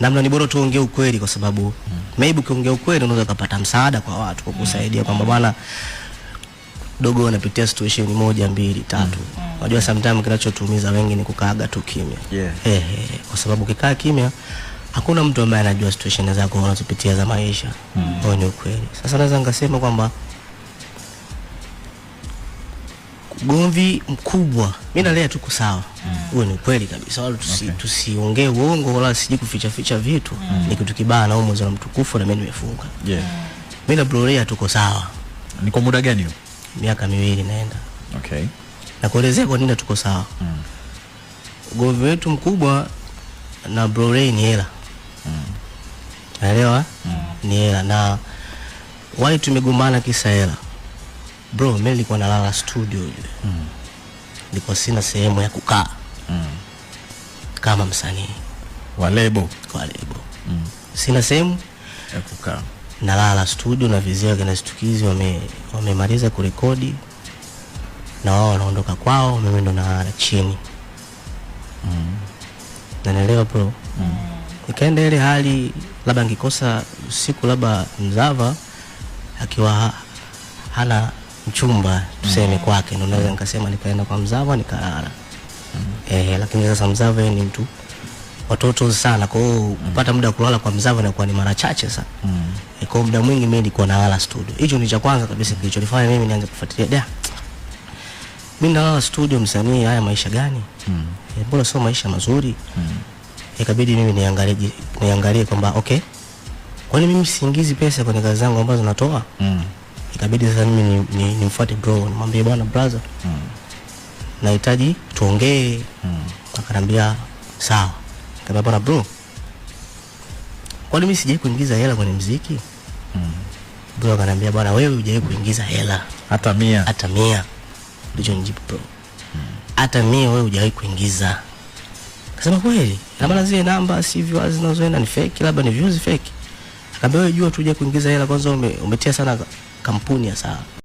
Namna ni bora tuongee ukweli, kwa sababu maybe ukiongea ukweli unaweza kupata msaada kwa watu kwa kusaidia kwamba bwana dogo anapitia situation moja, mbili, tatu. Unajua sometimes kinachotuumiza wengi ni kukaaga tu kimya. Kwa sababu ukikaa kimya hakuna mtu ambaye anajua situation zako unazopitia za maisha. Huo ni ukweli. Sasa naweza nikasema kwamba ugomvi mkubwa mimi na Lea tuko sawa. Huo ni ukweli kabisa, wala tusiongee uongo wala siji kuficha ficha vitu. Ni kitu kibaya na mwezi wa mtukufu na mimi nimefunga. Mimi na bro Lea tuko sawa. Ni kwa muda gani huo? Miaka 2 naenda. Okay. Na kuelezea kwa nini tuko sawa. Ugomvi wetu mkubwa na bro Ray ni hela. Naelewa? Ni hela. Na why tumegombana kisa hela? Bro, mimi nilikuwa nalala studio yule. Nilikuwa sina sehemu ya kukaa. Kama msanii wa lebo. Kwa lebo. Sina sehemu ya kukaa. Nalala studio na vizee kina Stukizi wamemaliza kurekodi na wao wanaondoka kwao, mimi ndo nalala chini. Naelewa bro. Nikaenda ile hali labda nikikosa usiku, labda Mzava akiwa hana mchumba tuseme kwake, ndo naweza nikasema nikaenda kwa Mzava nikalala. Lakini sasa Mzava ni mtu watoto sana, kwa hiyo kupata muda wa kulala kwa Mzava inakuwa ni mara chache sana. Kwa muda mwingi mimi nilikuwa nalala studio. Hicho ni cha kwanza kabisa kilichonifanya mimi nianze kufuatilia. Da, mimi nalala studio msanii, haya maisha gani? Mbona sio maisha mazuri? Ikabidi mimi niangalie kwamba okay, kwani mimi siingizi pesa kwenye kazi zangu ambazo natoa? Ikabidi sasa mimi nimfuate bro, nimwambie bwana brother, nahitaji tuongee. Akaniambia sawa. Nikamwambia bwana bro, kwani mimi sijawahi kuingiza hela kwenye muziki? Bro akaniambia bwana wewe hujawahi kuingiza hela hata 100. Hata 100. Ndicho nijibu bro. Hata 100 wewe hujawahi kuingiza. Akasema kweli? Na maana zile namba si viewers zinazoenda ni fake, labda ni views fake. Akaambia wewe jua tu hujawahi kuingiza hela, kwanza umetia sana kampuni ya sawa.